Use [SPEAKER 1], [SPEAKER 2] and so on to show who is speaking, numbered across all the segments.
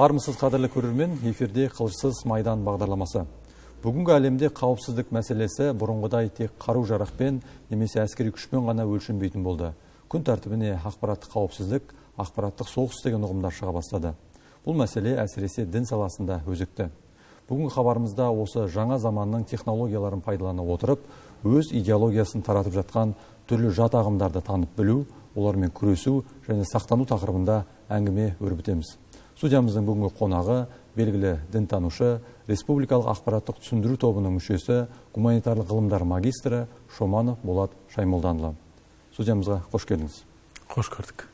[SPEAKER 1] Армысыз, қадірлі көрермен, эфирде «Қылышсыз майдан» бағдарламасы. Бүгінгі әлемде қауіпсіздік мәселесі бұрынғыдай тек қару жарақпен немесе әскери күшпен ғана өлшенбейтін болды. Күн тәртібіне ақпараттық қауіпсіздік, ақпараттық соғыс деген ұғымдар шыға бастады. Бұл мәселе әсіресе дін саласында өзекті. Бүгінгі хабарымызда осы жаңа заманның технологияларын пайдалана отырып, өз идеологиясын таратып жатқан түрлі жат ағымдарды танып білу, олармен күресу және сақтану тақырыбында әңгіме өрбітеміз. Студиямыздың бүгінгі қонағы белгілі дінтанушы, республикалық ақпараттық түсіндіру тобының мүшесі, гуманитарлық ғылымдар магистрі Шоманов Болат Шаймолданұлы. Студиямызға қош келдіңіз.
[SPEAKER 2] Қош көрдік.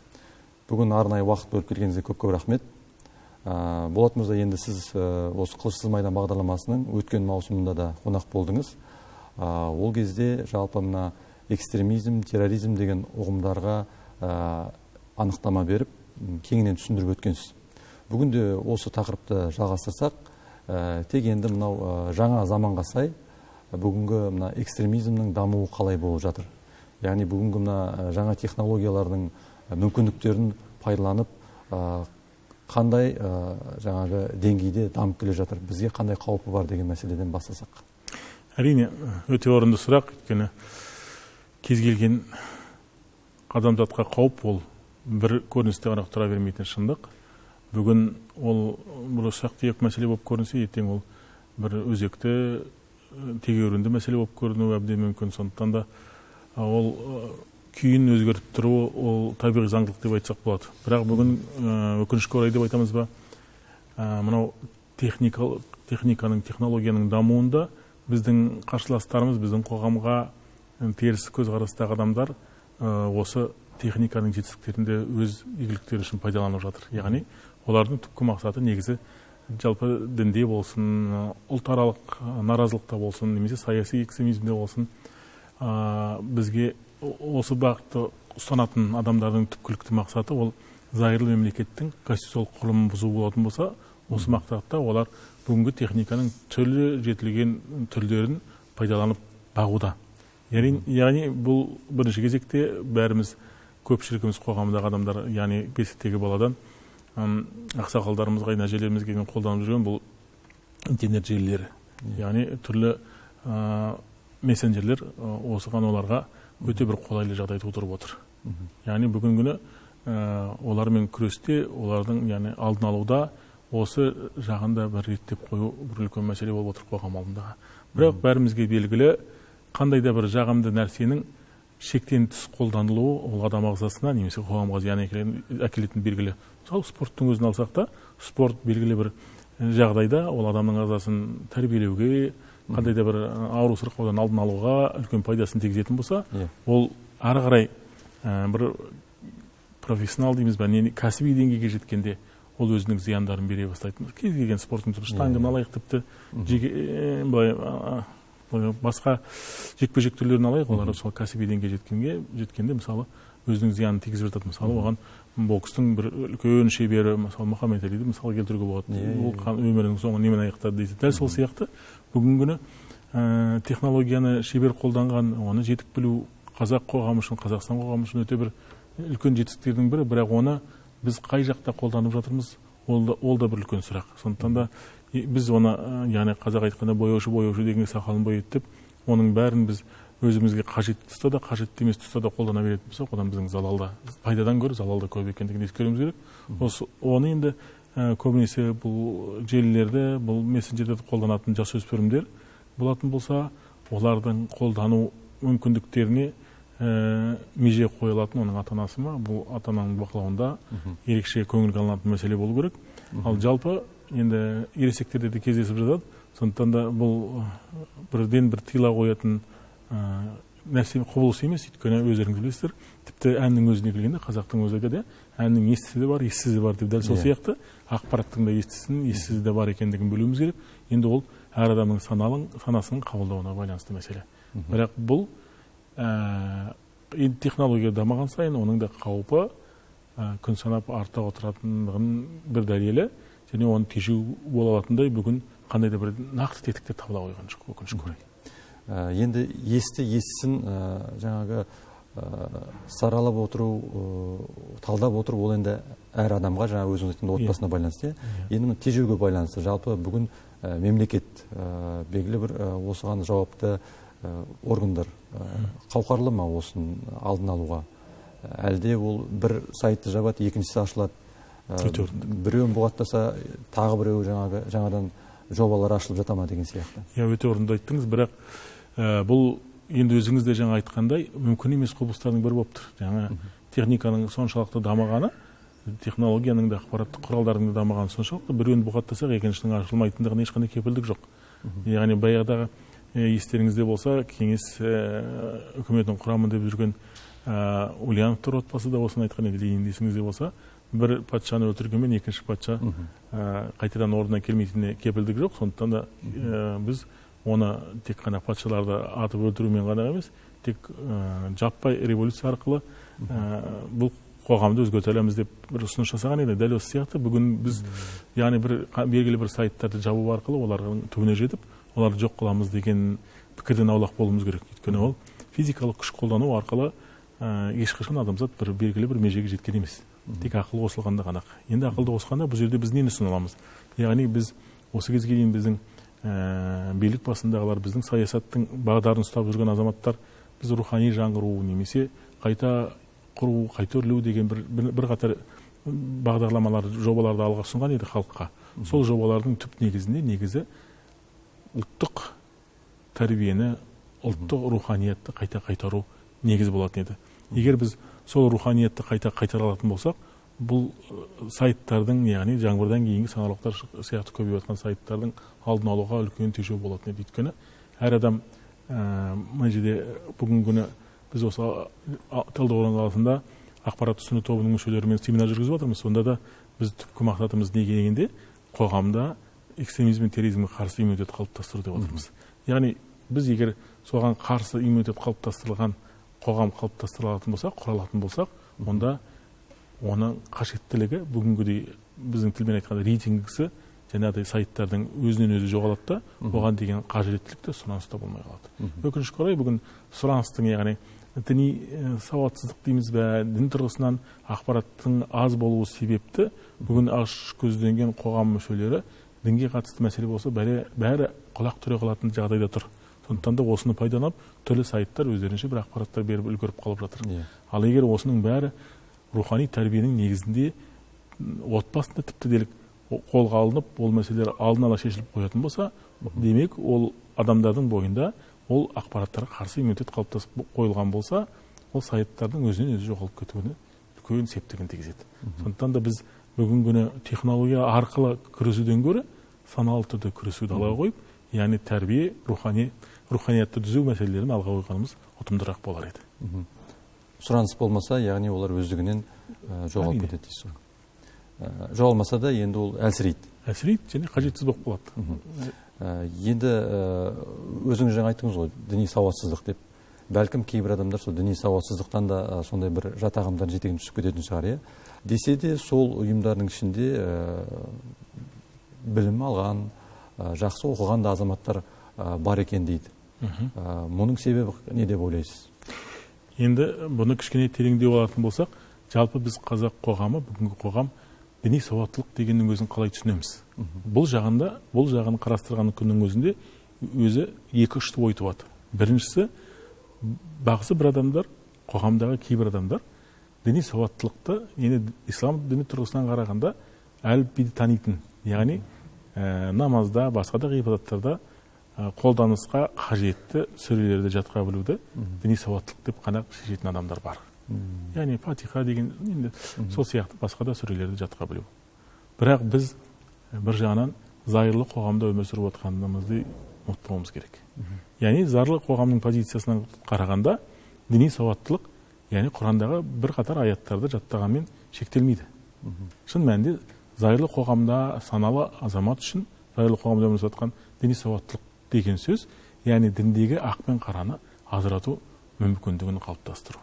[SPEAKER 1] Бүгін арнайы уақыт бөліп келгеніңізге көп-көп рахмет. Болат мырза, енді сіз осы «Қылышсыз майдан» бағдарламасының өткен маусымында да қонақ болдыңыз. Ол кезде жалпы мына экстремизм, терроризм деген ұғымдарға анықтама беріп, кеңінен түсіндіріп өткенсіз. Бүгін де осы тақырыпты жалғастырсақ, тек енді мынау жаңа заманға сай бүгінгі мына экстремизмнің дамуы қалай болып жатыр? Яғни бүгінгі мына жаңа технологиялардың мүмкіндіктерін пайдаланып, қандай жаңағы деңгейде дамып келе жатыр, бізге қандай қаупі бар деген мәселеден бастасақ.
[SPEAKER 2] Әрине, өте орынды сұрақ, өйткені кез келген адамзатқа қауіп ол бір көріністе ғана тұра бермейтін шындық. Бүгін ол бір ұсақ-түйек мәселе болып көрінсе, ертең ол бір өзекті, тегеурінді мәселе болып көрінуі әбден мүмкін. Сондықтан да ол күйін өзгертіп тұру ол табиғи заңдылық деп айтсақ болады. Бірақ бүгін, өкінішке орай деп айтамыз ба, мынау техниканың, технологияның дамуында біздің қарсыластарымыз, біздің қоғамға теріс көзқарастағы адамдар осы техниканың жетістіктерін де өз игіліктері үшін пайдаланып жатыр. Яғни олардың түпкі мақсаты негізі жалпы дінде болсын, ұлтаралық наразылықта болсын, немесе саяси экстремизмде болсын, бізге осы бағытты ұстанатын адамдардың түпкілікті мақсаты ол зайырлы мемлекеттің конституциялық құрылымын бұзу болатын болса, осы мақсатта олар бүгінгі техниканың түрлі жетілген түрлерін пайдаланып бағуда. Яғни бұл бірінші кезекте бәріміз, көпшілігіміз, қоғамдағы адамдар, яғни бесіктегі баладан ақсақалдарымызға, әжелерімізге дейін қолданып жүрген бұл интернет желілері, яғни түрлі мессенджерлер осыған оларға өте бір қолайлы жағдай тудырып отыр. Яғни бүгінгі күні олармен күресте, олардың, яғни алдын алуда осы жағында бір реттеп қою бір үлкен мәселе болып отыр қоғам алдындағы. Бірақ бәрімізге белгілі, қандай да бір жағымды нәрсенің шектен тыс қолданылуы ол адам ағзасына немесе қоғамға зиян әкелетін белгілі. Мысалы, спорттың өзін алсақ та, спорт белгілі бір жағдайда ол адамның ағзасын тәрбиелеуге, қандай да бір ауру сырқаудан алдын алуға үлкен пайдасын тигізетін болса, ол ары қарай бір профессионал дейміз ба, не, кәсіби деңгейге жеткенде ол өзінің зияндарын бере бастайды. Кез келген спорттың түрі, штанганы алайық, тіпті жеке былай басқа жекпе-жек түрлерін алайық, олар сол кәсіби деңгейге жеткенде мысалы өзінің зиянын тигізіп жатады. Мысалы, оған бокстың бір үлкен шебері, мысалы, Мұхаммед Алиді мысал келтіруге болады. Ол өмірінің соңы немен аяқтады дейді. Дәл сол сияқты бүгінгі күні технологияны шебер қолданған, оны жетік білу қазақ қоғамы үшін, Қазақстан қоғамы үшін өте бір үлкен жетістіктердің бірі. Бірақ оны біз қай жақта қолданып жатырмыз, ол да бір үлкен сұрақ. Сондықтан да біз оны, яғни қазақ айтқанда, бояушы бояушы деген сақалын бояйды деп, оның бәрін біз өзімізге қажетті тұста да, қажетті емес тұста да қолдана беретін болсақ, одан біздің залалда, пайдадан гөрі залалда көп екендігін ескеруіміз керек. Осы оны енді көбінесе бұл желілерді, бұл мессенджерлерді қолданатын жасөспірімдер болатын болса, олардың қолдану мүмкіндіктеріне меже қойылатын оның ата-анасы ма, бұл ата-ананың бақылауында ерекше көңілге алынатын мәселе болу керек. Ал жалпы енді ересектерде де кездесіп жатады. Сондықтан да бұл бірден бір тыйыла қоятын нәрсе, құбылыс емес, өйткені өздеріңіз білесіздер, тіпті әннің өзіне келгенде қазақтың өзі айтады, әннің естісі де бар, ессізі де бар деп. Дәл сол сияқты ақпараттың да естісінің, ессізі де бар екендігін білуіміз керек. Енді ол әр адамның санасының қабылдауына байланысты мәселе. Бірақ бұл енді технология дамыған сайын оның да қаупі күн санап арта отыратындығының бір дәлелі, және оны тежеу бола алатындай бүгін қандай да бір нақты тетіктер табыла қойған жоқ, өкінішке орай.
[SPEAKER 1] Енді есті естісін жаңағы саралап отыру, талдап отыру, ол енді Әр адамға, жаңа өзіңіз айтқан отбасына байланысты. Енді мына тежеуге байланысты. Жалпы бүгін мемлекет, белгілі бір осыған жауапты органдар қауқарлы ма осының алдын алуға? Әлде ол бір сайтты жабады, екіншісі ашылады, біреуін бұғаттаса, тағы біреуі жаңадан жобалар ашылып жата ма деген сияқты.
[SPEAKER 2] Иә, өте орынды айттыңыз, бірақ бұл енді өзіңіз де жаңа айтқандай мүмкін емес құбылыстардың бірі болып тұр. Жаңа техниканың соншалықты дамығаны, технологияның да, ақпараттық құралдардың да дамығаны соншалықты, біреуін бұғаттасақ, екіншінің ашылмайтындығына ешқандай кепілдік жоқ. Яғни баяғыдағы естеріңізде болса, кеңес үкіметінің құрамында жүрген Ульяновтар отбасы да осыны айтқан еді. Ленин есіңізде болса, бір патшаны өлтіргенмен екінші патша қайтадан орнына келмейтініне кепілдік жоқ. Сондықтан да біз оны тек қана патшаларды атып өлтірумен ғана емес, тек жаппай революция арқылы бұл қоғамды өзгерте аламыз деп бір ұсыныс жасаған еді. Дәл осы сияқты бүгін біз, яғни бір белгілі бір сайттарды жабу арқылы олардың түбіне жетіп, оларды жоқ қыламыз деген пікірден аулақ болуымыз керек. Өйткені ол физикалық күш қолдану арқылы ешқашан адамзат бір белгілі бір межеге жеткен емес. Тек ақыл қосылғанда ғана. Енді ақылды қосқанда бұл жерде біз нені ұсына аламыз? Яғни біз осы кезге дейін біздің билік басындағылар, біздің саясаттың бағдарын ұстап жүрген азаматтар, біз рухани жаңғыру немесе қайта құру, қайта өрлеу деген бір қатар бағдарламалар, жобаларды алға ұсынған еді халыққа. Сол жобалардың түп негізінде негізі ұлттық тәрбиені, ұлттық руханиятты қайта қайтару негіз болатын еді. Егер біз сол руханиятты қайта қайтара алатын болсақ, бұл сайттардың, яғни жаңбырдан кейінгі саңырауқұлақтар сияқты көбейіп жатқан сайттардың алдын алуға үлкен тежеу болатын еді. Өйткені әр адам, мына жерде бүгінгі күні біз осы Талдықорған қаласында ақпарат ұсыну тобының мүшелерімен семинар жүргізіп жатырмыз. Сонда да біз түпкі мақсатымыз не дегенде, қоғамда экстремизм мен терроризмге қарсы иммунитет қалыптастыру деп отырмыз. Яғни біз егер соған қарсы иммунитет қалыптастырылған қоғам қалыптастырылатын болсақ, құралатын болсақ, онда оның қажеттілігі бүгінгідей біздің тілмен айтқанда рейтингісі жаңағыдай сайттардың өзінен өзі жоғалады да, оған деген қажеттілік те, сұраныс та болмай қалады. Өкінішке орай бүгін сұраныстың, яғни діни сауатсыздық дейміз бе, дін тұрғысынан ақпараттың аз болуы себепті бүгін аш көзденген қоғам мүшелері дінге қатысты мәселе болса бәрі құлақ түре қалатын жағдайда тұр. Сондықтан да осыны пайдаланып түрлі сайттар өздерінше бір ақпараттар беріп үлгеріп қалып жатыр. Ал егер осының бәрі рухани тәрбиенің негізінде отбасында тіпті делік қолға алынып, ол мәселелер алдын ала шешіліп қоятын болса, демек ол адамдардың бойында ол ақпараттарға қарсы иммунитет қалыптасып қойылған болса, ол сайттардың өзінен өзі жоғалып кетуіне үлкен септігін тигізеді. Сондықтан да біз бүгінгі күні технология арқылы күресуден гөрі саналы түрде күресуді алға қойып, яғни тәрбие, руханиятты түзеу мәселелерін алға қойғанымыз ұтымдырақ болар еді.
[SPEAKER 1] Сұраныс болмаса, яғни олар өздігінен жоғалып кетеді дейсіз ғой. Жоғалмаса да енді ол әлсірейді.
[SPEAKER 2] Әлсірейді және қажетсіз болып қалады.
[SPEAKER 1] Енді өзіңіз жаңа айттыңыз ғой, діни сауатсыздық деп. Бәлкім кейбір адамдар сол діни сауатсыздықтан да сондай бір жат ағымдардың жетегіне түсіп кететін шығар, иә. Десе де сол ұйымдардың ішінде білім алған, жақсы оқыған да азаматтар бар екен дейді. Мұның себебі не деп ойлайсыз?
[SPEAKER 2] Енді бұны кішкене тереңдеу алатын болсақ, жалпы біз қазақ қоғамы, бүгінгі қоғам діни сауаттылық дегеннің өзін қалай түсінеміз? Бұл жағын қарастырған күннің өзінде өзі екі ұшты ой туады. Біріншісі, бағзы бір адамдар, қоғамдағы кейбір адамдар діни сауаттылықты, яғни ислам діні тұрғысынан қарағанда әліпбиді танитын, яғни намазда, басқа да ғибадаттарда қолданысқа қажетті сүрелерді жатқа білуді діни сауаттылық деп қана шешетін адамдар бар. Яғни Фатиха деген енді сол сияқты басқа да сүрелерді жатқа білу. Бірақ біз бір жағынан зайырлы қоғамда өмір сүріп отқанымызды ұмытпауымыз керек. Яғни зайырлы қоғамның позициясынан қарағанда діни сауаттылық, яғни Құрандағы бір қатар аяттарды жаттағанмен шектелмейді. Шын мәнінде зайырлы қоғамда саналы азамат үшін зайырлы қоғамда өмір сүріп жатқан діни сауаттылық деген сөз, яғни діндегі ақ пен қараны ажырату мүмкіндігін қалыптастыру.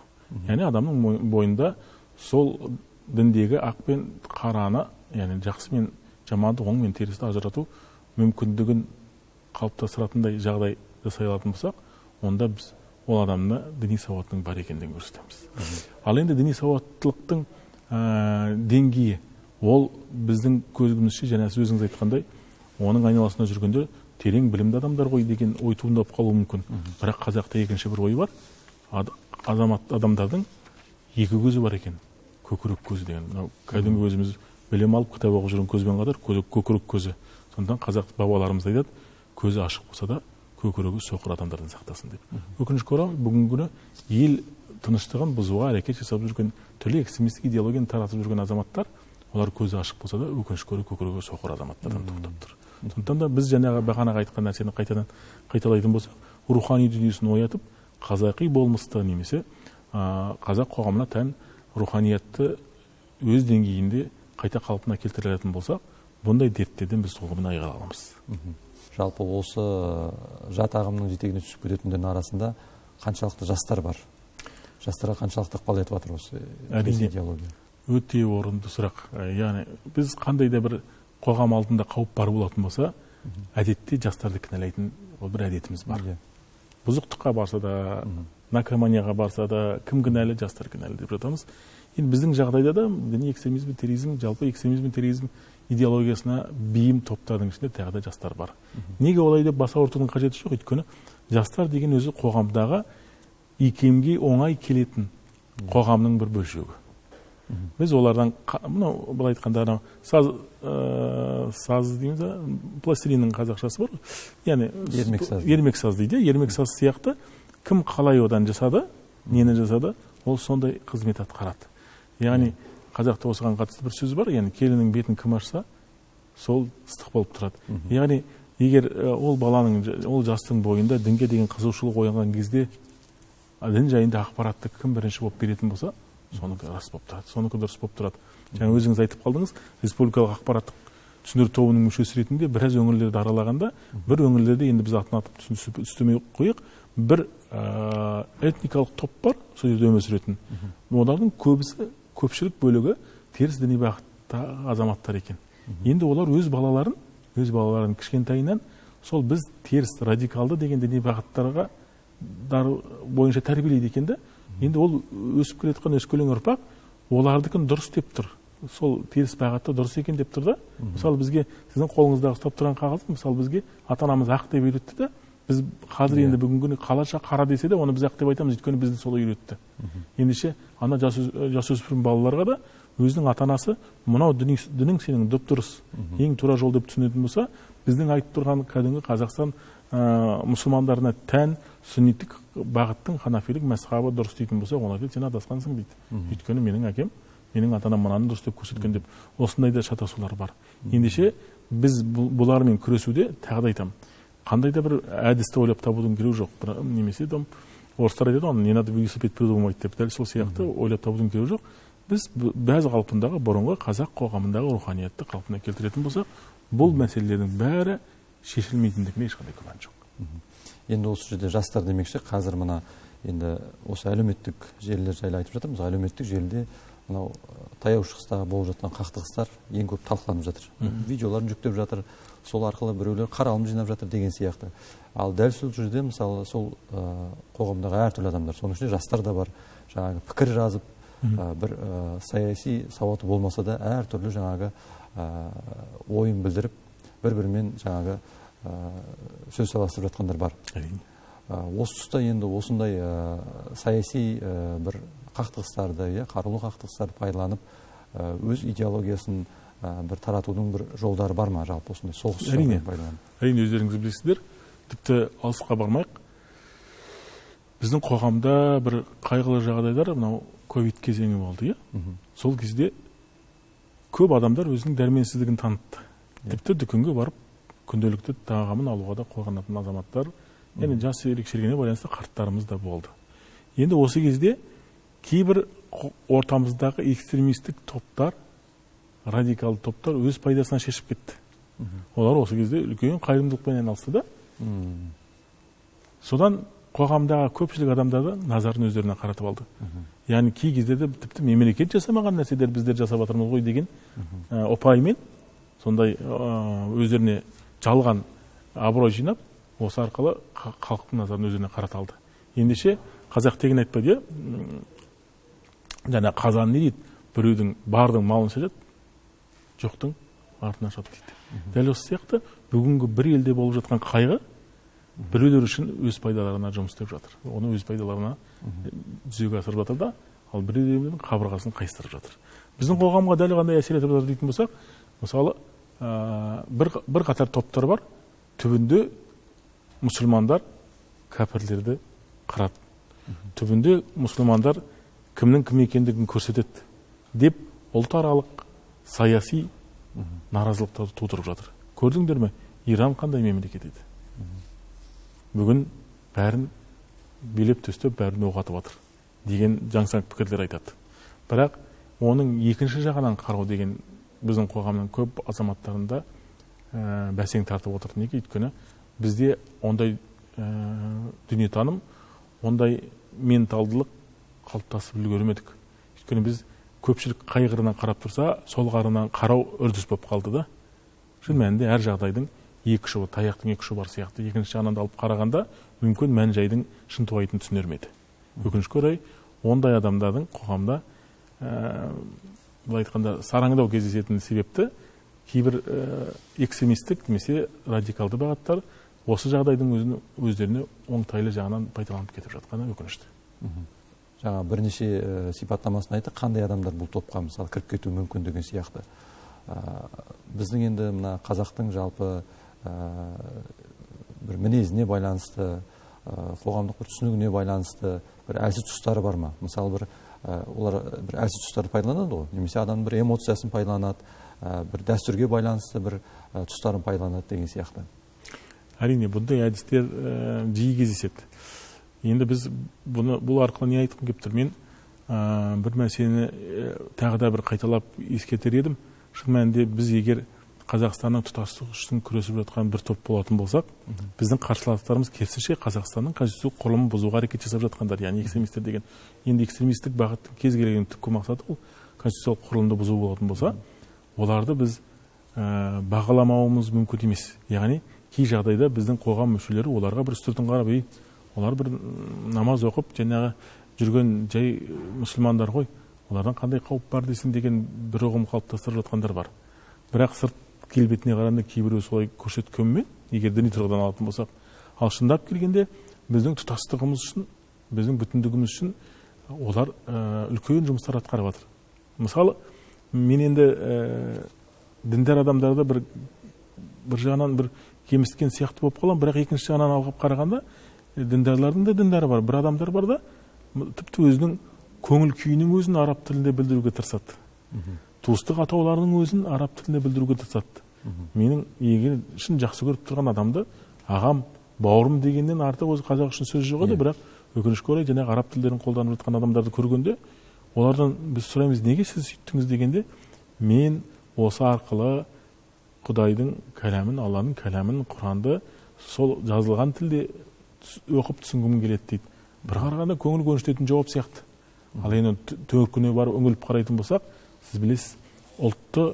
[SPEAKER 2] Яғни адамның бойында сол діндегі ақ пен қараны, яғни жақсы мен жаманды, оң мен терісті ажырату мүмкіндігін қалыптастыратындай жағдай жасай алатын болсақ, онда біз ол адамда діни сауаттың бар екендігін көрсетеміз. Ал енді діни сауаттылықтың деңгейі Ол біздің көзімізше, және сіз өзіңіз айтқандай, оның айналасында жүргенде терең білімді адамдар ғой деген ой туындап қалуы мүмкін. Бірақ қазақта екінші бір ой бар. Азамат адамдардың екі көзі бар екен. Көкірек көзі деген. Мынау кәдімгі өзіміз білім алып кітап оқып жүрген көзбен қатар көкірек көзі. Сондықтан қазақ бабаларымыз айтады, көзі ашық болса да көкірегі соқыр адамдардан сақтасын деп. Өкінішке орай, бүгінгі күні ел тыныштығын бұзуға әрекет жасап жүрген, түрлі экстремистік идеологияны таратып жүрген азаматтар, олар көзі ашық болса да өкінішке орай көкірегі соқыр азаматтардан тоқтап тұр. Сондықтан да біз жаңағы бағанағы айтқан нәрсені қайтадан қайталайтын болсақ, рухани дүниесін оятып, қазақи болмысты немесе қазақ қоғамына тән руханиятты өз деңгейінде қайта қалпына келтіре алатын болсақ, бұндай дерттерден біз толығымен айыға аламыз.
[SPEAKER 1] Жалпы осы жат ағымның жетегіне түсіп кететіндердің арасында қаншалықты жастар бар? Жастарға қаншалықты ықпал етіп жатыр осы идеология?
[SPEAKER 2] Өте орынды сұрақ. Яғни біз қандай да бір қоғам алдында қауіп бар болатын болса, әдетте жастарды кінәлайтын ол бір әдетіміз бар. Бұзықтыққа барса да, наркоманияға барса да, кім кінәлі, жастар кінәлі деп жатамыз. Енді біздің жағдайда да діни экстремизм, терроризм, жалпы экстремизм, терроризм идеологиясына бейім топтардың ішінде тағы да жастар бар. Неге олай деп бас ауыртудың қажеті жоқ? Өйткені жастар деген өзі қоғамдағы икемге оңай келетін қоғамның бір бөлшегі. Біз олардан, мынау былай айтқанда, анау саз дейміз, пластилиннің қазақшасы бар ғой, яғни ермек саз дейді, ермек саз сияқты кім қалай одан жасады, нені жасады, ол сондай қызмет атқарады. Яғни қазақта осыған қатысты бір сөз бар, яғни келіннің бетін кім ашса, сол ыстық болып тұрады. Яғни егер ол баланың, ол жастың бойында дінге деген қызығушылық оянған кезде, дін жайында ақпаратты кім бірінші болып беретін болса, соныкі рас болып тұрады, соныкі дұрыс болып тұрады. Жаңа өзіңіз айтып қалдыңыз, республикалық ақпараттық түсіндіру тобының мүшесі ретінде біраз өңірлерді аралағанда, бір өңірлерде енді біз атын атып үстемей қойық, бір этникалық топ бар, сол жерде өмір сүретін. Олардың көбісі, көпшілік бөлігі теріс діни бағыттағы азаматтар екен. Енді олар өз балаларын кішкентайынан сол біз теріс радикалды деген діни бағыттарға бойынша тәрбиелейді екен де. Енді ол өсіп келе жатқан өскелең ұрпақ олардікін дұрыс деп тұр. Сол теріс бағытта дұрыс екен деп тұр да. Мысалы бізге сіздің қолыңыздағы ұстап тұрған қағаз, мысалы бізге ата-анамыз ақ деп үйретті де, біз қазір енді бүгінгі күні қалаша қара десе де, оны біз ақ деп айтамыз, өйткені бізді солай үйретті. Ендеше ана жасөспірім балаларға да өзінің ата-анасы мынау дінің сенің дұп-дұрыс, ең тура жол деп түсінетін болса, біздің айтып тұрған кәдімгі Қазақстан мұсылмандарына тән сүнниттік бағыттың ханафилік мәзһабы дұрыс дейтін болса, оны айтады, сен адасқансың дейді. Өйткені менің әкем, менің ата-анам мынаны дұрыс деп көрсеткен деп. Осындай да шатасулар бар. Ендеше біз бұлармен күресуде тағы да айтамын, қандай да бір әдісті ойлап табудың керегі жоқ. Немесе там орыстар айтады ғой, не надо велосипед придумывать деп, дәл сол сияқты ойлап табудың керегі жоқ. Біз бәз қалпындағы бұрынғы қазақ қоғамындағы руханиятты қалпына келтіретін болсақ, бұл мәселелердің бәрі шешілмейтіндігіне ешқандай күмән жоқ.
[SPEAKER 1] Енді осы жерде жастар демекші, қазір мына енді осы әлеуметтік желілер жайлы айтып жатырмыз. Әлеуметтік желіде мынау Таяу Шығыста болып жатқан қақтығыстар ең көп талқыланып жатыр. Видеоларын жүктеп жатыр, сол арқылы біреулер қаралым жинап жатыр деген сияқты. Ал дәл сол жерде мысалы сол қоғамдағы әртүрлі адамдар, соның ішінде жастар да бар, жаңағы пікір жазып, бір саяси сауаты болмаса да әртүрлі жаңағы ойын білдіріп, бір-бірімен жаңағы сөз таластырып жатқандар бар.
[SPEAKER 2] Әрине.
[SPEAKER 1] Осы тұста енді осындай саяси бір қақтығыстарды, қарулы қақтығыстарды пайдаланып, өз идеологиясын бір таратудың бір жолдары бар ма жалпы осындай соғыс пайдаланып?
[SPEAKER 2] Әрине, өздеріңіз білесіздер, тіпті алысқа бармайық. Біздің қоғамда бір қайғылы жағдайлар мынау ковид кезеңі болды, иә? Сол кезде көп адамдар өзінің дәрменсіздігін танытты. Тіпті дүкенге барып күнделікті тағамын алуға да қорғанатын азаматтар, яғни жас ерекшелігіне байланысты қарттарымыз да болды. Енді осы кезде кейбір ортамыздағы экстремистік топтар, радикалды топтар өз пайдасына шешіп кетті. Олар осы кезде үлкен қайырымдылықпен айналысты да. Содан қоғамдағы көпшілік адамдарды назарын өздеріне қаратып алды. Яғни кей кездерде тіпті мемлекет жасамаған нәрселер біздер жасап жатырмыз ғой деген ұпаймен сондай өздеріне жалған абырой жинап, осы арқылы халықтың назарын өздеріне қарата алды. Ендеше қазақ тегін айтпайды, жаңа қазан не дейді, біреудің бардың малын шашады, жоқтың артын ашады дейді. Дәл осы сияқты бүгінгі бір елде болып жатқан қайғы біреулер үшін өз пайдаларына жұмыс істеп жатыр. Оны өз пайдаларына жүзеге асырып жатыр да, ал біреулердің қабырғасын қайыстырып жатыр. Біздің қоғамға дәл қандай әсер етіп жатыр дейтін болсақ, мысалы, бір қатар топтар бар, түбінде мұсылмандар кәпірлерді қырады. Түбінде мұсылмандар кімнің кім екендігін көрсетеді деп ұлтаралық саяси наразылықтарды тудырып жатыр. Көрдіңдер ме, Иран қандай мемлекет еді? Бүгін бәрін билеп төстеп, бәрін оқ атып жатыр деген жаңсақ пікірлер айтады. Бірақ оның екінші жағынан қарау деген біздің қоғамның көп азаматтарында бәсең тартып отыр. Неге? Өйткені бізде ондай дүниетаным, ондай менталдылық қалыптасып үлгермедік. Өйткені біз көпшілік қай қырынан қарап тұрса, сол қырынан қарау үрдіс болып қалды да. Шын мәнінде әр жағдайдың екі ұшы, таяқтың екі ұшы бар сияқты. Екінші жағынан алып қарағанда мүмкін мән жайдың шынтуайтын түсінер ме еді. Өкінішке орай, ондай адамдардың қоғамда былай айтқанда сараңдау кездесетін себепті кейбір экстремистік немесе радикалды бағыттар осы жағдайдың өздеріне оңтайлы жағынан пайдаланып кетіп жатқаны өкінішті.
[SPEAKER 1] Жаңа бірнеше сипаттамасын айтты, қандай адамдар бұл топқа мысалы кіріп кетуі мүмкін деген сияқты. Біздің енді мына қазақтың жалпы бір мінезіне байланысты, қоғамдық бір түсінігіне байланысты бір әлсіз тұстары бар ма? Мысалы, бір олар бір әлсіз тұстарды пайдаланады ғой, немесе адамның бір эмоциясын пайдаланады, бір дәстүрге байланысты бір тұстарын пайдаланады деген сияқты.
[SPEAKER 2] Әрине, бұндай әдістер жиі кездеседі. Енді біз бұны бұл арқылы не айтқым келіп тұр? Мен бір мәселені тағы да бір қайталап ескертер едім. Шын мәнінде біз егер Қазақстанның тұтастығы үшін күресіп жатқан бір топ болатын болсақ, біздің қарсыластарымыз керісінше Қазақстанның конституциялық құрылымын бұзуға әрекет жасап жатқандар, яғни экстремистер деген. Енді экстремистік бағыттың кез келген түпкі мақсаты ол конституциялық құрылымды бұзу болатын болса, оларды біз бағаламауымыз мүмкін емес. Яғни кей жағдайда біздің қоғам мүшелері оларға бір үстіртін қарап, ей, олар бір намаз оқып жаңағы жүрген жай мұсылмандар ғой, олардан қандай қауіп бар десін деген бір ұғым қалыптастырып жатқандар бар. Бірақ сырт келбетіне қарағанда кейбіреу солай көрсеткенмен, егер діни тұрғыдан алатын болсақ, ал шындап келгенде біздің тұтастығымыз үшін, біздің бүтіндігіміз үшін олар үлкен жұмыстар атқарып жатыр. Мысалы, мен енді діндар адамдарды бір жағынан бір кемсіткен сияқты болып қаламын, бірақ екінші жағынан алып қарағанда діндарлардың да діндары бар, бір адамдар бар да, тіпті өзінің көңіл күйінің өзін араб тілінде білдіруге тырысады. Туыстық атауларының өзін араб тілінде білдіруге тырысады. Менің егер шын жақсы көріп тұрған адамды ағам, бауырым дегеннен артық өзі қазақ үшін сөз жоқ еді, бірақ өкінішке орай жаңағы араб тілдерін қолданып жатқан адамдарды көргенде олардан біз сұраймыз, неге сіз сөйттіңіз дегенде, мен осы арқылы Құдайдың кәләмін, Алланың кәләмін, Құранды сол жазылған тілде оқып түсінгім келеді дейді. Бір қарағанда көңіл көншітетін жауап сияқты. Ал енді төркініне барып үңіліп қарайтын болсақ, сіз білесіз, ұлтты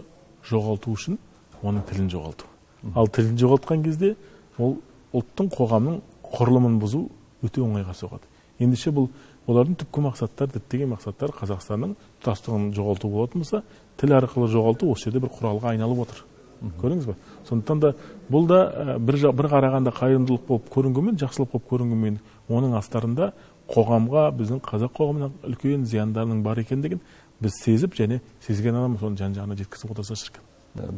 [SPEAKER 2] жоғалту үшін оның тілін жоғалту. Ал тілін жоғалтқан кезде ол ұлттың, қоғамның құрылымын бұзу өте оңайға соғады. Ендеше бұл олардың түпкі мақсаттары, діттеген мақсаттары Қазақстанның тұтастығын жоғалту болатын болса, тіл арқылы жоғалту осы жерде бір құралға айналып отыр. Көрдіңіз бе? Сондықтан да бұл да бір қарағанда қайырымдылық болып көрінгенмен, жақсылық болып көрінгенмен, оның астарында қоғамға, біздің қазақ қоғамына үлкен зияндарының бар екендігін біз сезіп және сезген адам соны жан-жағына жеткізіп отырса шіркін.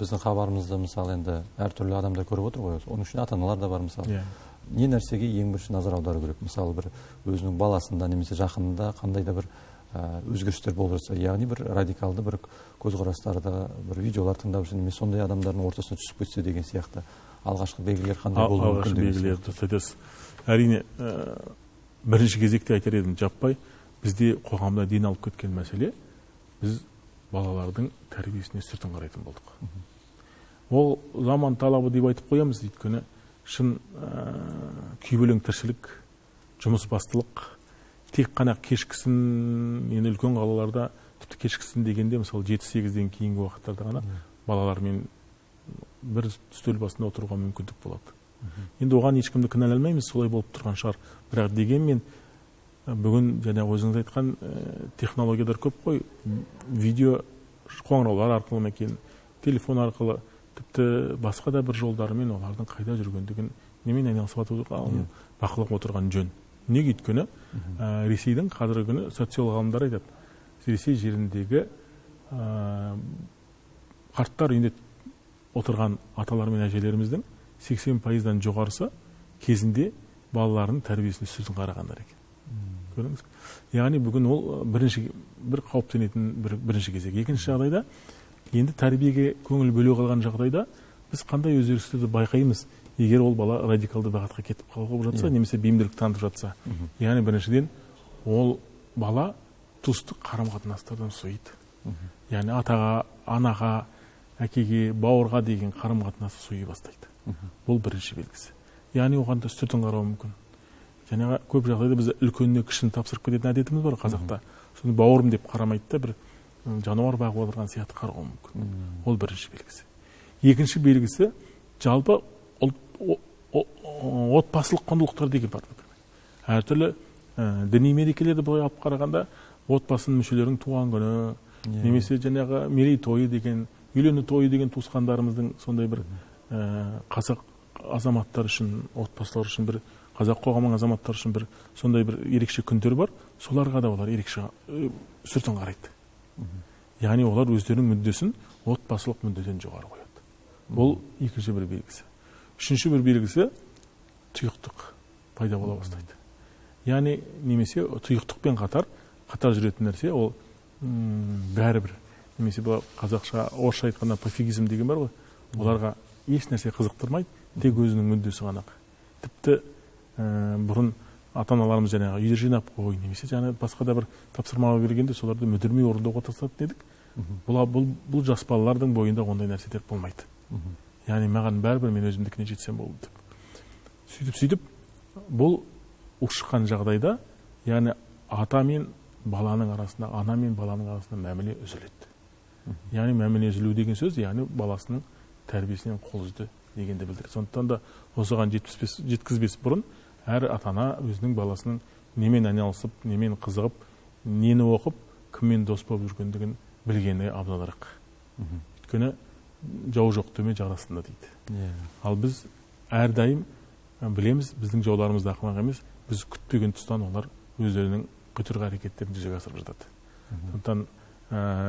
[SPEAKER 1] Біздің хабарымызды мысалы енді әртүрлі адамдар көріп отыр ғой, оның ішінде ата-аналар да бар мысалы. Не нәрсеге ең бірінші назар аудару керек? Мысалы бір өзінің баласында немесе жақынында қандай да бір өзгерістер болып жатса, яғни бір радикалды бір көзқарастарды, бір видеолар тыңдап жүрсе, немесе сондай адамдардың ортасына түсіп кетсе деген сияқты алғашқы белгілер қандай болуы мүмкін?
[SPEAKER 2] Алғашқы белгілер дұрыс айтасыз. Әрине, бірінші кезекте айтар едім, жаппай бізде қоғамда ден алып кеткен мәселе, біз балалардың тәрбиесіне сыртын қарайтын болдық. Ол заман талабы деп айтып қоямыз, өйткені шын күйбелең тіршілік, жұмысбастылық, тек қана кешкісін, енді үлкен қалаларда тіпті кешкісін дегенде, мысалы 7-8-ден кейінгі уақыттарда ғана балалармен бір үстел басында отыруға мүмкіндік болады. Енді оған ешкімді кінәлай алмаймыз, солай болып тұрған шығар. Бірақ дегенмен бүгін жаңа өзіңіз айтқан технологиялар көп қой, видео қоңыраулар арқылы ма екен, телефон арқылы, тіпті басқа да бір жолдарымен олардың қайда жүргендігін, немен айналысып жатқанын бақылап отырған жөн. Неге? Өйткені Ресейдің қазіргі күні социолог ғалымдары айтады, Ресей жеріндегі қарттар үйінде отырған аталар мен әжелеріміздің 80%-дан жоғарысы кезінде балаларының тәрбиесіне үстіртін қарағандар екен. Көрдіңіз? Яғни бүгін ол бірінші бір қауіптенетін бірінші кезек. Екінші жағдайда енді тәрбиеге көңіл бөле қалған жағдайда біз қандай өзгерістерді байқаймыз, егер ол бала радикалды бағытқа кетіп қалып жатса, немесе бейімділік танытып жатса. Яғни біріншіден ол бала туыстық қарым-қатынастардан суиды. Яғни атаға, анаға, әкеге, бауырға деген қарым-қатынасы суи бастайды. Бұл бірінші белгісі. Яғни оған да үстіртін қарауы мүмкін. Жаңағы көп жағдайда біз үлкеніне кішіні тапсырып кететін әдетіміз бар қазақта. Соны бауырым деп қарамайды да, бір жануар бағып отырған сияқты қарауы мүмкін. Ол бірінші белгісі. Екінші белгісі, жалпы отбасылық құндылықтар деген бар. Әртүрлі діни мерекелерді былай алып қарағанда, отбасының мүшелерінің туған күні, немесе жаңағы мерейтойы деген, үйлену тойы деген туысқандарымыздың сондай бір қазақ азаматтар үшін, отбасылар үшін бір, қазақ қоғамының азаматтары үшін бір сондай бір ерекше күндер бар. Соларға да олар ерекше үстіртін қарайды. Яғни олар өздерінің мүддесін отбасылық мүддеден жоғары қояды. Бұл екінші бір белгісі. Үшінші бір белгісі, тұйықтық пайда бола бастайды. Яғни немесе тұйықтықпен қатар жүретін нәрсе ол бәрібір, немесе бұл қазақша, орысша айтқанда пофигизм деген бар ғой. Оларға еш нәрсе қызықтырмайды, тек өзінің мүддесі ғана. Тіпті бұрын ата-аналарымыз жаңағы үйде жинап қой, немесе жаңағы басқа да бір тапсырма бергенде соларды мүдірмей орындауға тырысатын едік. Бұл жас балалардың бойында ондай нәрселер болмайды. Яғни маған бәрібір, мен өзімдікіне жетсем болды деп. Сөйтіп бұл ушыққан жағдайда, яғни ата мен баланың арасында, ана мен баланың арасында мәміле үзіледі. Яғни мәміле үзілу деген сөз, яғни баласының тәрбиесінен қол үзді дегенді білдіреді. Сондықтан да осыған жеткізбес бұрын әр ата-ана өзінің баласының немен айналысып, немен қызығып, нені оқып, кіммен дос болып жүргендігін білгені абзалырақ. Өйткені жау жоқ төмен жарасында дейді. Ал біз әрдайым білеміз, біздің жауларымыз да ақымақ емес, біз күтпеген тұстан олар өздерінің құйтырқы әрекеттерін жүзеге асырып жатады. Сондықтан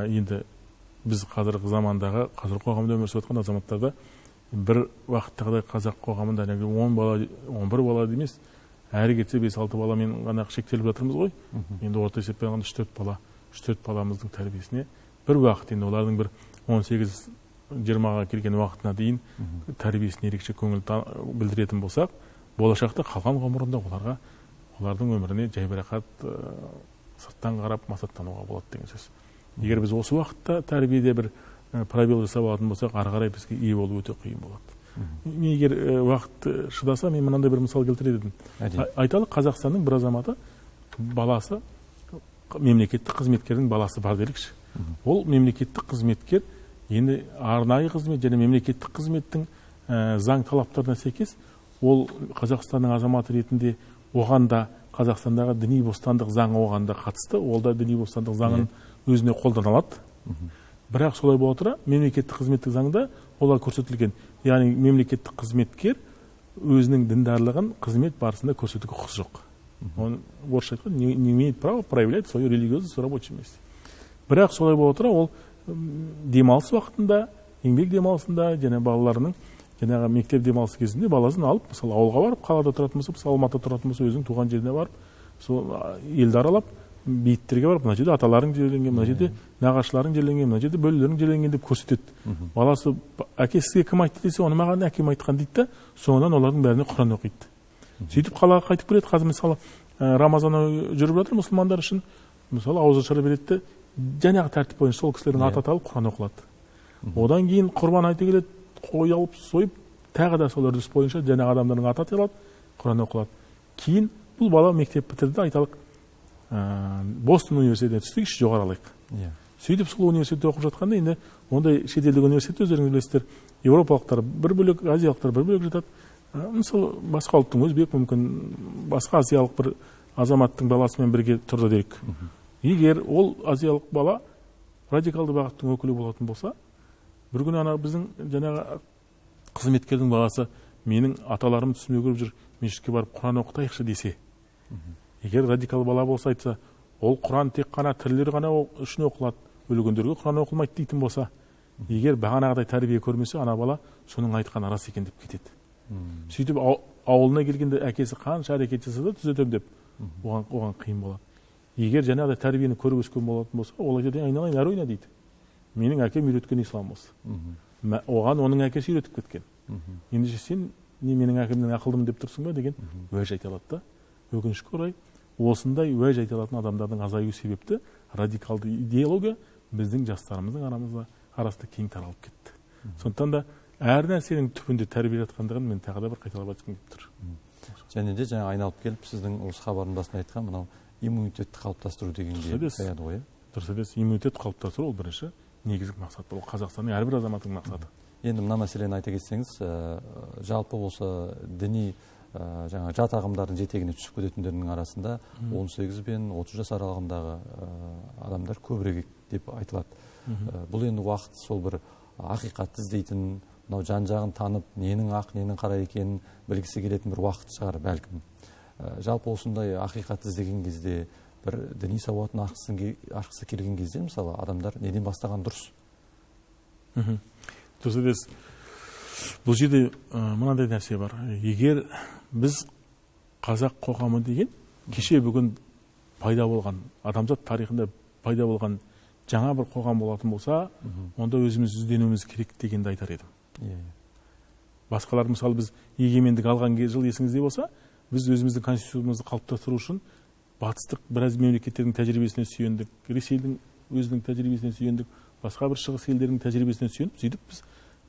[SPEAKER 2] енді біз қазіргі замандағы, қазіргі қоғамда өмір сүріп жатқан азаматтарда бір уақыттағыдай қазақ қоғамында 10 бала, 11 бала емес, әрі кетсе 5-6 баламен ғана шектеліп жатырмыз ғой. Енді орта есеппен алғанда 3-4 бала, 3-4 баламыздың тәрбиесіне бір уақыт, енді олардың бір 18-20-ға келген уақытына дейін тәрбиесіне ерекше көңіл білдіретін болсақ, болашақта қалған ғұмырында оларға, олардың өміріне жайбарақат сырттан қарап масаттануға болады деген сөз. Егер біз осы уақытта тәрбиеде бір пробел жасап алатын болсақ, ары қарай бізге ие болу өте қиын болады. Егер уақыт шыдаса, мен мынандай бір мысал келтірер едім. Айталық, Қазақстанның бір азаматы, баласы, мемлекеттік қызметкердің баласы бар делікші. Ол мемлекеттік қызметкер енді арнайы қызмет және мемлекеттік қызметтің заң талаптарына сәйкес, ол Қазақстанның азаматы ретінде оған да Қазақстандағы діни бостандық заңы оған да қатысты, ол да діни бостандық заңын өзіне қолдана алады. Бірақ солай бола тұра, мемлекеттік қызметтік заңда олар көрсетілген, яғни мемлекеттік қызметкер өзінің діндарлығын қызмет барысында көрсетуге құқығы жоқ. Он, орысша айтқанда, не имеет права проявлять свою религиозность в рабочем месте. Бірақ солай бола тұра, ол демалыс уақытында, еңбек демалысында және балаларының жаңағы мектеп демалысы кезінде баласын алып, мысалы, ауылға барып, қалада тұратын болса, мысалы, Алматыда тұратын болса, өзінің туған жеріне барып, сол елді аралап, бейіттерге барып, мына жерде аталарың жерленген, мына жерде нағашыларың жерленген, мына жерде бөлелерің жерленген деп көрсетеді. Баласы, әке сізге кім айтты десе, оны маған әкем айтқан дейді да, соңынан олардың бәріне Құран оқиды. Сөйтіп қалаға қайтып келеді. Қазір мысалы Рамазан жүріп жатыр мұсылмандар үшін, мысалы, ауыз ашара береді, жаңағы тәртіп бойынша сол кісілердің аты аталып Құран оқылады. Одан кейін құрбан айты келеді, қой алып сойып, тағы да сол үрдіс бойынша жаңағы адамдардың аты аталады, Құран оқылады. Кейін бұл бала мектеп бітірді, айталық, Бостон университетіне түсті, жоғары алайық. Сөйтіп сол университетте оқып жатқанда, енді ондай шетелдік университет, өздеріңіз білесіздер, еуропалықтар бір бөлек, азиялықтар бір бөлек жатады. Мысалы, басқа ұлттың, өзбек мүмкін, басқа азиялық бір азаматтың баласымен бірге тұрды делік. Егер ол азиялық бала радикалды бағыттың өкілі болатын болса, Бір күні ана біздің жаңағы қызметкердің баласы менің аталарым түсіме көріп жүр, мешітке барып Құран оқытайықшы десе, егер радикал бала болса айтса, ол Құран тек қана тірілер ғана үшін оқылады, өлгендерге Құран оқылмайды дейтін болса, егер бағанағыдай тәрбие көрмесе, ана бала соның айтқаны рас екен деп кетеді. Сөйтіп ауылына келгенде әкесі қанша әрекет жасаса да түзетемін деп, оған қиын болады. Егер жаңағыдай тәрбиені көріп өскен болатын болса, ол айтады, айналайын әрі ойна дейді. Менің әкем үйреткен ислам осы. Оған оның әкесі үйретіп кеткен. Ендеше сен не менің әкемнен ақылдымын деп тұрсың ба деген уәж айта алады да. Өкінішке орай, осындай уәж айта алатын адамдардың азаюы себепті радикалды идеология біздің жастарымыздың арасында кең таралып кетті. Сондықтан да әр нәрсенің түбінде тәрбие жатқандығын мен тағы да бір қайталап айтқым келіп тұр.
[SPEAKER 1] Және де жаңа айналып келіп сіздің осы хабардың басында айтқан мынау иммунитетті қалыптастыру дегенге саяды ғой.
[SPEAKER 2] Дұрыс емес. Иммунитет қалыптастыру ол бірінші негізгі мақсат. Ол Қазақстанның әрбір азаматының мақсаты.
[SPEAKER 1] Енді мына мәселені айта кетсеңіз, жалпы осы діни жаңа жат ағымдардың жетегіне түсіп кететіндердің арасында 18 бен 30 жас аралығындағы адамдар көбірек деп айтылады. Бұл енді уақыт сол бір ақиқатты іздейтін, мынау жан-жағын танып, ненің ақ, ненің қара екенін білгісі келетін бір уақыт шығар бәлкім. Жалпы осындай ақиқатты іздеген кезде, бір діни сауатын ашқысы келген кезде, мысалы, адамдар неден бастаған дұрыс?
[SPEAKER 2] Дұрыс емес. Бұл жерде мынандай нәрсе бар. Егер біз қазақ қоғамы деген кеше бүгін пайда болған, адамзат тарихында пайда болған жаңа бір қоғам болатын болса, онда өзіміз ізденуіміз керек дегенді айтар едім. Басқалар, мысалы, біз егемендік алған жыл есіңізде болса, біз өзіміздің конституциямызды қалыптастыру үшін батыстық біраз мемлекеттердің тәжірибесіне сүйендік, Ресейдің өзінің тәжірибесіне сүйендік, басқа бір шығыс елдерінің тәжірибесіне сүйеніп, сөйтіп біз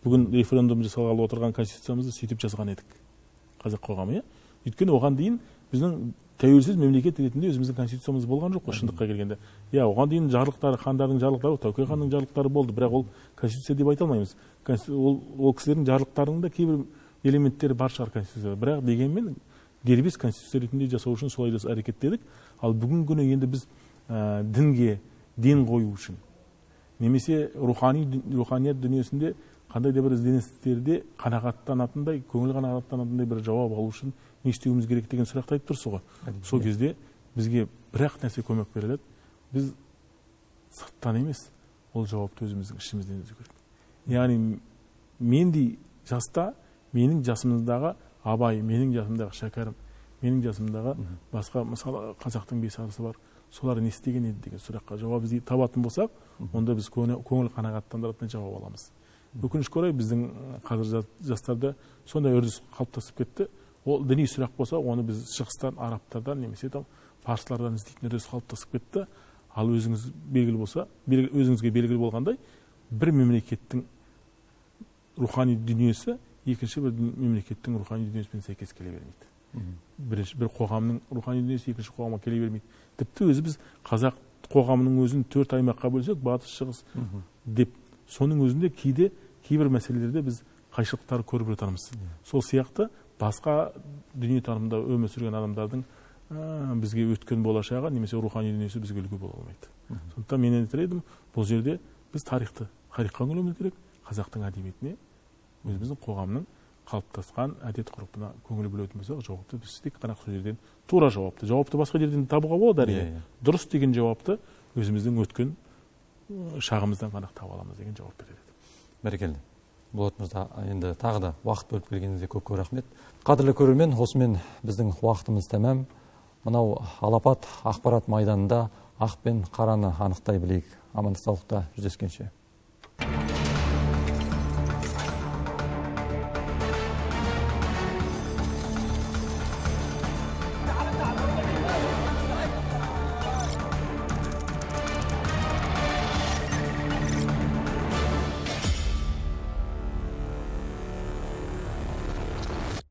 [SPEAKER 2] бүгін референдум жасалғалы отырған конституциямызды сөйтіп жазған едік. Қазақ қоғамы, иә? Өйткені оған дейін біздің тәуелсіз мемлекет ретінде өзіміздің конституциямыз болған жоқ қой, шындыққа келгенде. Иә, оған дейін жарлықтары, хандардың жарлықтары, Тәуке ханның жарлықтары болды, бірақ ол конституция деп айта алмаймыз. Ол кісілердің жарлықтарының да кейбір элементтері бар шығар конституцияда. Бірақ дегенмен дербес конституция ретінде жасау үшін солай әрекеттедік. Ал бүгінгі күні енді біз дінге ден қою үшін немесе руханият дүниесінде қандай да бір ізденістерде қанағаттанатындай, көңіл қанағаттанатындай бір жауап алу үшін не істеуіміз керек деген сұрақты айтып тұрсыз ғой. Сол кезде бізге бір-ақ нәрсе көмек бере алады. Біз сырттан емес, ол жауапты өзіміздің ішімізден іздеу керек. Яғни мендей жаста, менің жасымыздағы Абай, менің жасымдағы Шәкәрім, менің жасымдағы басқа, мысалы, қазақтың бес арысы бар, солар не істеген еді деген сұраққа жауап іздей табатын болсақ, онда біз көңіл қанағаттандыратын жауап аламыз. Өкінішке орай, біздің қазір жастарда сондай үрдіс қалыптасып кетті. Ол діни сұрақ болса, оны біз шығыстан, арабтардан немесе там парсылардан іздейтін үрдіс қалыптасып кетті. Ал өзіңіз белгілі болса, өзіңізге белгілі болғандай, бір мемлекеттің рухани дүниесі екінші бір мемлекеттің рухани дүниесімен сәйкес келе бермейді. Бірінші бір қоғамның рухани дүниесі екінші қоғамға келе бермейді. Тіпті өзі біз қазақ қоғамының өзін төрт аймаққа бөлсек, батыс, шығыс деп, соның өзінде кейде кейбір мәселелерде біз қайшылықтар көріп жатармыз. Сол сияқты басқа дүниетанымда өмір сүрген адамдардың бізге өткен болашағы немесе рухани дүниесі бізге үлгі бола алмайды. Сондықтан мен айтар едім, бұл жерде біз тарихқа үңілуіміз керек, қазақтың әдебиетіне, өзіміздің қоғамның қалыптасқан әдет ғұрпына көңіл бөлетін болсақ, жауапты біз тек қана сол жерден тура жауапты басқа жерден табуға болады әрине. Дұрыс деген жауапты өзіміздің өткен шағымыздан ғана таба аламыз деген жауап берер едім.
[SPEAKER 1] Бәрекелді. Болат мырза, енді тағы да уақыт бөліп келгеніңізге көп-көп рахмет. Қадірлі көрермен, осымен біздің уақытымыз тәмам. Мынау алапат ақпарат майданында ақ пен қараны анықтай білейік. Амандық саулықта жүздескенше.